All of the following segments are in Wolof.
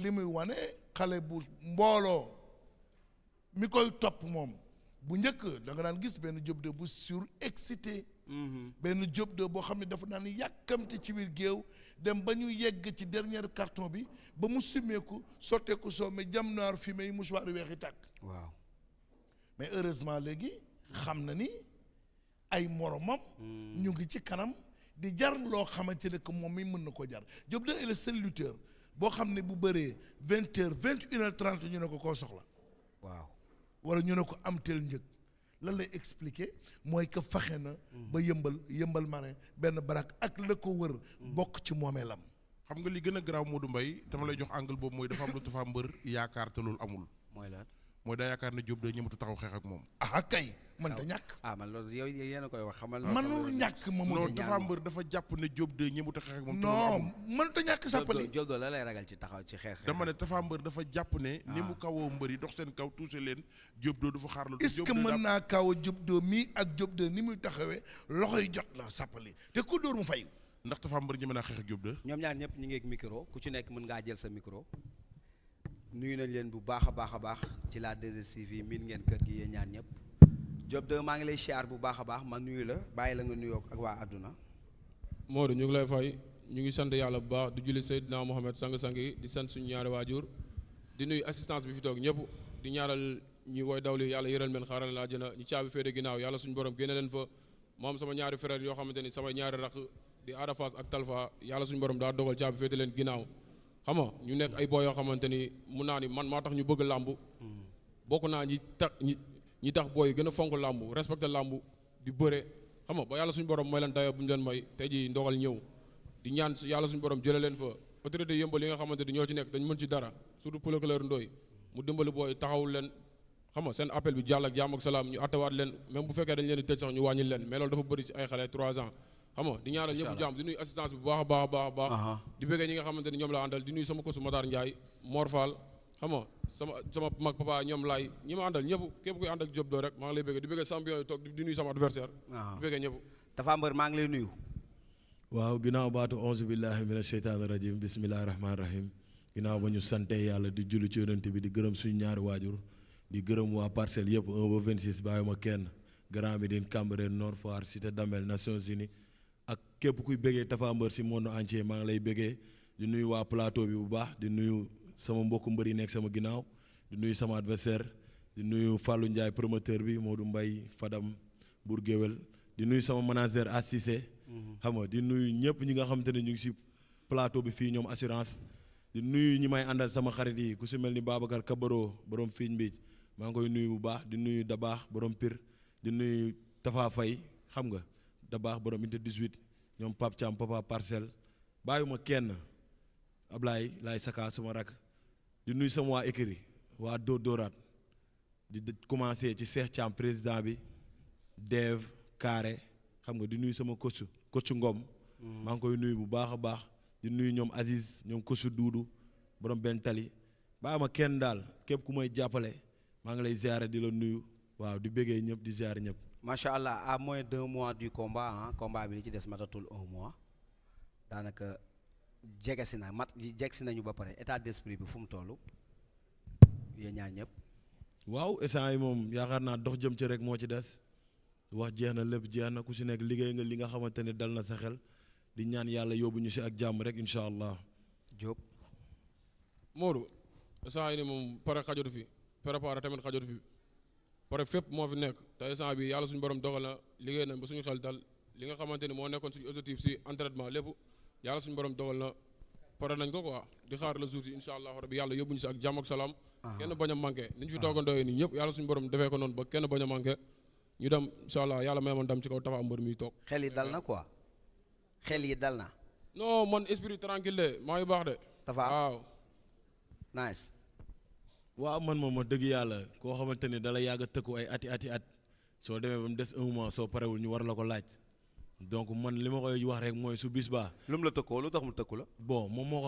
li muy wane xale bu mbooloo mi koy topp moom bu njëkk da nga daan gis benn Diop de bu surexcité benn Diop de boo xam ne dafa naan yàkkamte ci biir géew dem ba ñu yegg ci dernier carton bi ba mu simmeeku sotteeku soo mais jam noir fumé yi mouchoir weexi tàkk waaw mais heureusement léegi xam na ni ay moromam ñu ngi ci kanam di jar loo xamante ne que moom mi mën na ko jar Diop de est le seul lutteur boo xam ne bu bëree 20h 21h30 ñu ne ko koo soxla waaw wala ñu ne ko am teel njëg lan lay expliquer mooy que faxe na ba yëmbal marin benn barak ak la ko wër bokk ci moomeelam. xam nga li gën a garaaw Modou Mbaye dama lay jox angle boobu mooy dafa am lu Tapha Mbeur yaakaar te loolu amul. mooy lan mooy daa yaakaar ne Diop de ñëmatu taxaw xeex ak moom. ah kay mënta ñàkk. man loolu yow yéen a koy wax xamal. mënul ñàkk non Tapha Mbeur dafa jàpp ne Diop de ñëmatu xeex ak moom. non mënta ñàkk sàppali. Diop de la lay ragal ci taxaw ci xeex. dama ne Tapha Mbeur dafa jàpp ne. ni mu kawoo mbër yi dox seen kaw touché leen Diop de du fa xaar lu. est-ce que mën naa kaw Diop de mii ak Diop de ni muy taxawee loxoy jot la sàppali te ku dóor mu fay. ndax Tapha Mbeur ñeme naa xeex ak Diop de. ñoom ñaar ñëpp ñu ngi ak micro ku ci nekk mën ngaa jël sa micro nuyu nañ leen bu baax a baax ci la 2STV miin ngeen kër gi yéen ñaar ñëpp Diop de maa ngi lay siyaar bu baax a baax ma nuyu la bàyyi la nga nuyoo ak waa àdduna. Modou ñu ngi lay fay ñu ngi sant yàlla bu baax di julli Seydina Mohamed sang-sang yi di sant suñu ñaari waajur di nuyu assistance bi fi toog ñëpp di ñaaral ñu woy dawli yàlla yëral men xaaral la àjjana ñu caabi féete ginnaaw yàlla suñu borom génne leen fa moom sama ñaari frère yoo xamante ni sama ñaari raq di Ada Fass ak Talfa yàlla suñu borom daa dogal caabi féete leen ginnaaw xam nga ñu nekk ay boo yoo xamante ni mun naa ni man maa tax ñu bëgg làmb bokk naa ñi tax booy gën a fonk làmb respecté làmb di bëre xam nga ba yàlla suñu borom may leen dayo bu ñu leen may tey ji ndogal ñëw di ñaan yàlla suñu borom jële leen fa autorité yëmbal yi nga xamante ni ñoo ci nekk dañ mën ci dara surtout procureur Ndoye mu dimbali booy taxawul leen xam nga seen appel bi jàll ak jàmm ak salaam ñu attewaat leen même bu fekkee dañ leen di tëj sax ñu wàññil leen mais loolu dafa bëri ci ay xale 3 ans xam nga di ñaanal ñëpp jàmm di nuyu assistance bi bu baax a baax di bëggee ñi nga xamante ni ñoom la àndal di nuyu sama kosu Matar Ndiaye Mor Fall xam nga sama mag papa ñoom laay ñi ma àndal ñëpp képp kuy ànd ak Diop de rek maa ngi lay bëggee di bëggee champion yi toog di nuyu sama adversaire di bëggee ñëpp Tapha Mbeur maa ngi lay nuyu. waaw ginnaaw baatu onze billahi mina sheytaani rajim bismillahi rahmaani rahim ginnaaw ba ñu sante yàlla di julli ci yonent bi di gërëm suñu ñaari waajur di gërëm waa parcelle yëpp 1 ba 26 bàyyiwuma kenn Grand Médine Cambérène Nord Foire Cité Damel Nations Unies ak képp kuy bëggee Tapha Mbeur si monde entier maa ngi lay bëggee di nuyu waa plateau bi bu baax di nuyu sama mbokku mbër yi nekk sama ginnaaw di nuyu sama adversaire di nuyu Fallou Ndiaye promoteur bi Modou Mbaye Fadam Bour Guéwél di nuyu sama manager Assise xam nga di nuyu ñëpp ñi nga xamante ne ñu ngi si plateau bi fii ñoom assurance di nuyu ñi may àndal sama xarit yi ku si mel ni Babacar Kabaro borom Fiiñ Mbiij maa ngi koy nuyu bu baax di nuyu Dabaax borom Pire di nuyu Tafa Faye xam nga Dabaax borom Unité 18 ñoom Pape Thiam Papa Parcelle bàyyuma kenn Ablaye Laay Saka suma rak di nuyu sama waa écurie waa Dóoraat di commencé ci Cheikh Thiam président bi Dev Kaare xam nga di nuyu sama coach Ngom maa ngi koy nuyu bu baax a baax di nuyu ñoom Aziz ñoom coach Duudu borom benn tali bàyyi ma kenn daal képp ku may jàppale maa ngi lay ziare di la nuyu waaw di bëggee ñëpp di ziare ñëpp. macha allah à moins d'1 mois du combat combat bi li ci des matatul 1 mois daanaka jege si nañu ba pare état d'esprit bi fu mu toll yéen ñaar ñëpp. waaw instant yi moom yaakaar naa dox jëm ci rek moo ci des wax jeex na lépp jeex na ku si nekk liggéey nga li nga xamante ne dal na sa xel di ñaan yàlla yóbbu ñu si ak jàmm rek incha allah. Diop. Modou instant yi ni moom pare xajatu fi préparé tamit xajatu fi pare fépp moo fi nekk te instant bi yàlla suñu borom dogal na liggéey nañ ba suñu xel dal li nga xamante ni moo nekkoon suñu objectif si entraînement lépp yàlla suñu borom dogal na pare nañ ko quoi di xaar la jour yi incha allah rabbi yàlla yóbbu ñu si ak jàmm ak salaam. kenn bañ a manqué ni ñu fi toogandoo nii ñëpp yàlla suñu borom defee ko noonu ba kenn bañ a manqué ñu dem incha allah yàlla may ma ndam ci kaw Tapha Mbeur mi toog. xel yi dal na quoi xel yi dal na. non man esprit tranquille de maa ngi baax de. Tapha waaw. nice. waaw man moom ma dëgg yàlla koo xamante ne dala yàgg a tëkku ay ati at soo demee ba mu des 1 mois soo parewul ñu war la ko laaj donc man li ma koy wax rek mooy su bis baa. lu mu la tëkkoo lu tax mu tëkku la. bon moom moo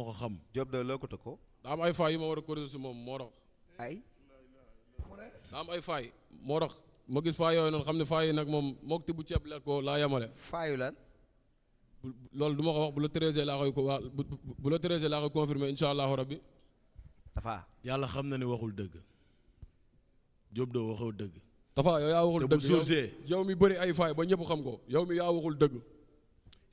ko xam. Diop de loo ko tëkkoo. daa am ay failles yu ma war a corriger si moom moo tax. ay. daa am ay failles moo tax ma gis failles yooyu noonu xam ne failles yi nag moom moog tibb ceeb lekk ko laa yemale. faayu lan. loolu du ma ko wax bu la 13 laa koy ko waa bu la 13 laa koy confirmer incha allahu rabbi. Tafa. yàlla xam na ne waxul dëgg Diop doo waxul dëgg. Tafa yow yaa waxul te bu dëgg soosee yow mi bëri ay faay ba ñëpp xam ko yow mi yaa waxul dëgg.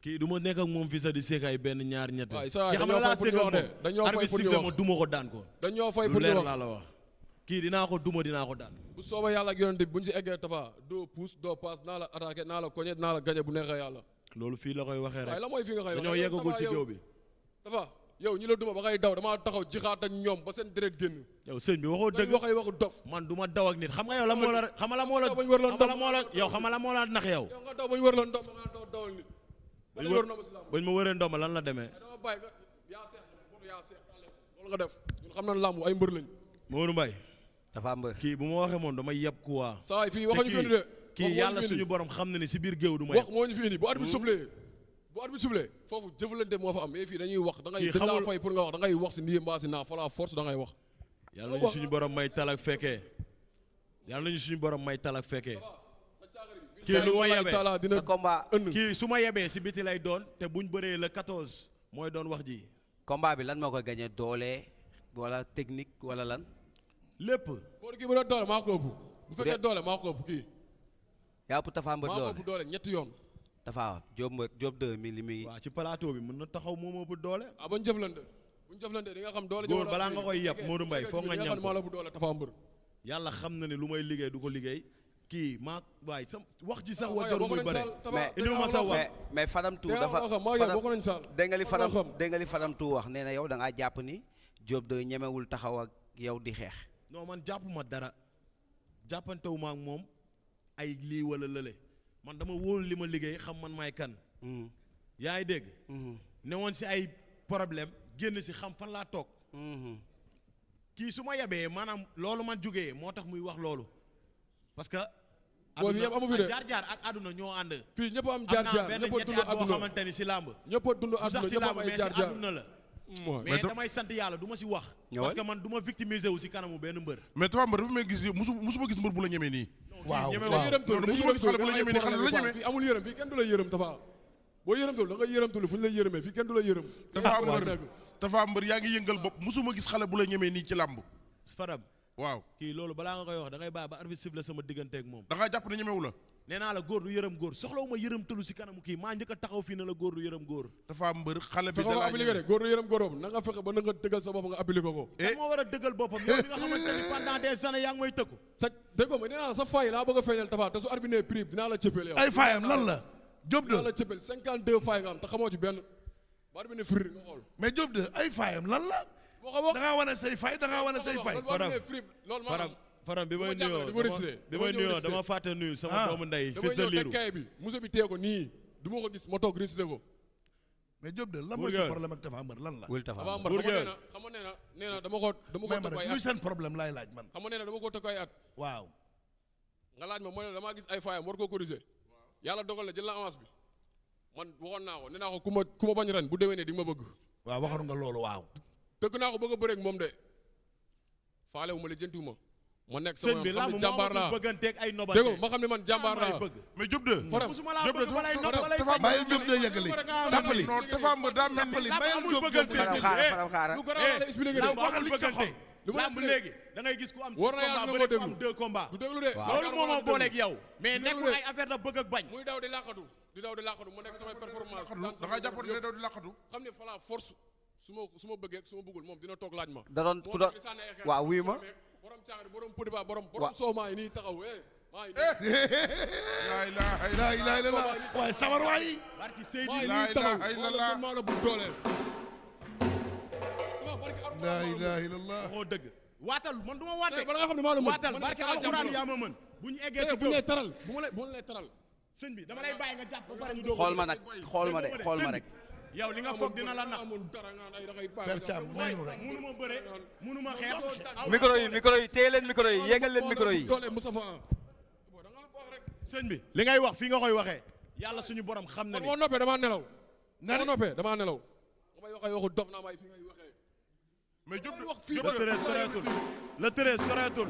kii du ma nekk ak moom fii sax di seek ay benn ñaar ñett. waay saa ki xam nga laa seek ak moom dañoo fay pour ñu wax ma duma ko daan ko. dañoo fay pour lu ñu leer wax laa la wax. kii dinaa ko duma dinaa ko daan. bu soobee yàlla ak yonent bi bu ñu si eggee Tafa doo pousse doo passe naa la attaqué naa la cogné naa la gagné bu neexee yàlla. loolu fii la koy waxee rek. waaye la mooy fi nga koy waxee dañoo yeggagul si géew bi. Tafa yow ñi la duma ba ngay daw damaa taxaw jixaat ak ñoom ba seen deret génn. yow sëñ bi waxoo dëgg wax ay waxu dof. man du ma daw ak nit xam nga yow la moo la xam nga la moo la bañ war loon yow xam nga la moo la nax yow. yow nga daw bañ war loon dof nga daw dawal nit. bañ ma wëree ndomba lan la demee. dama bàyyi nga yaa seex loolu nga def ñun xam nañ làmb ay mbër lañ. Modou Mbaye Tafa mbër. kii bu ma waxee moom damay yeb quoi. saa waay fii waxuñu fi indi de. kii yàlla suñu borom xam na ne si biir géew du ma wax moo ñu fi indi bu arbitre soufflé bu arbitre soufflé foofu jëflante moo fa am mais fii dañuy wax da ngay dañ laa fay pour nga wax da ngay wax si nii mbaa si naa fala force da ngay wax. yàlla nañu suñu borom may talak fekkee yàlla nañu suñu borom may talak fekkee. kii lu ma yebee dina sa combat. kii su ma yebee si biti lay doon te buñ bëree le 14 mooy doon wax ji. combat bi lan moo koy gagné doole wala technique wala lan. lépp. boo kii bu doon doole maa ko ëpp bu fekkee doole maa ko ëpp kii. yaa ëpp Tafa mbër maa ko doole ëpp doole ñetti yoon. Tafa Diop mbër Diop 2 mi li muy. waaw ci plateau bi mën na taxaw moom ëpp doole. ah bañ jëflante buñ jëflante di nga xam doole. góor balaa nga koy yab Modou Mbaye foog nga ñam maa la ëpp doole Tafa mbër. yàlla xam na ne lu may liggéey du ko liggéey kii maa waay sam wax ji sax wa jarul muy bare. indi ma sa wax mais Fadam Tou dafa dégg nga li Fadam Tou wax nee na yow da ngaa jàpp ni Diop 2 ñemewul taxaw ak yow di xeex. non man jàpp ma dara jàppantewu ma ak moom ay lii wala lële man dama wóolu li ma liggéey xam man maay kan. yaa ngi dégg. ne woon si ay problème génn si xam fan laa toog. kii su ma yebee maanaam loolu man jógee moo tax muy wax loolu parce que. boo fi yëpp amu fi de jaar-jaar ak àdduna ñoo ànd. fii ñëpp am jaar-jaar ñëpp a dund àdduna boo xamante ni si làmb. ñëpp a dund àdduna ñëpp am ay jaar-jaar àdduna la. mais damay sant yàlla du ma si wax. parce que man du ma victimiser wu si kanamu benn mbër. mais Tafa mbër dafa may gis musuma gis mbër bu la ñemee nii. waaw musuma gis xale bu la ñemee nii xale la ñemee. fii amul yërëm fii kenn du la yërëm Tafa boo yërëmtul da nga yërëmtul fu ñu lay yërëmee fii kenn du la yërëm. Tafa mbër yaa ngi yëngal bopp musuma gis xale bu la ñemee nii ci làmb. Fadam waaw kii loolu balaa nga koy wax da ngay bàyyi ba arbitre siffle sama digganteeg moom. da ngaa jàpp ne ñemewu la. nee naa la góor du yërëm góor soxlawu ma yërëm tëlu si kanamu kii maa njëkk a taxaw fii ne la góor du yërëm góor. Tafa mbër xale bi fexe ko appliqué de góor du yërëm góor boobu na nga fexe ba na nga dëggal sa bopp nga appliqué ko. moo war a dëggal boppam yow li nga xamante ni pendant des années yaa ngi may tëkku. sa dégg nga nee naa la sa fay laa bëgg a feeñal Tafa te su arbitre nee prix dinaa la cëppeel yow. ay fayam lan la Diop 2 dinaa la cëppeel 52 fay nga am te xamoo ci benn ba arbitre nee firi nga xool. mais Diop 2 ay fayam lan la. da ngaa wane say fay da ngaa wane say fay. Faram bi may nuyoo dama fàtte nuyu sama doomu ndey fils de liiru kay bi muso bi tee ko nii du ma ko gis ma toog risité ko. mais Diop 2 lan mooy sa problème ak Tafa mbër lan la. wul Tafa mbër xam nga nee na dama ko tëkk ay at luy seen problème laay laaj man. xam nga nee na dama ko tëkk ay at. waaw. nga laaj ma mooy ne damaa gis ay faayam war koo corriger yàlla dogal na jël na avance bi man waxoon naa ko nee naa ko ku ma bañ ren bu déwénee di nga ma bëgg. waaw waxoon nga loolu waaw. tëkk naa ko bëgg a bëreeg moom de faale wu ma la jëntuwuma ma nekk sama xam ne jàmbaar laa dégg ma xam ne man jàmbaar laa mais Diop 2 Faram bàyyil Diop 2 yeggali sàppali non Tafa mbër daa mel sàppali bàyyil Diop 2 Faram xaaral lu ko raw la expliqué de waxal li sa xol lu ma lamb léegi da ngay gis ku am 6 war na yàlla combats dina ko am 2 combats du déglu de loolu moo ma booleeg yow mais nekkul ay affaire da bëgg ak bañ muy daw di laqatu mu nekk samay performance da ngaa jàpp ne daw di laqatu xam ne fala force su ma bëggee su ma bëggul moom dina toog laaj ma da doon ku doon waaw wuyu ma borom caagri borom pëdi ba borom soo maa ngi nii taxaw maa ngi laa ilaaha illallaah waaye sabar waay barki maa Seydi ngi nii taxaw maa la bu dooleel laa ilaaha illallaah moo dëgg waatal man du ma waate ba nga xam ne maa la mën waatal barki alxuraan yaa ma mën bu ñu eggee ci bu ñu lay taral bu ma lay taral sëñ bi dama lay bàyyi nga jàpp ba pare ñu doog xool ma nag xool ma rek yow li nga foog dina la nax Père Thiam may nu rek mënuma bëre mënuma xeex micro yi téye leen micro yi yéegal leen micro yi sëñ bi li ngay wax fii nga koy waxee yàlla suñu borom xam na ni moo noppee damaa nelaw moo noppee damaa nelaw damay wax ay waxu dof naa may fi ngay waxee mais Diop wax fii le treize soreetul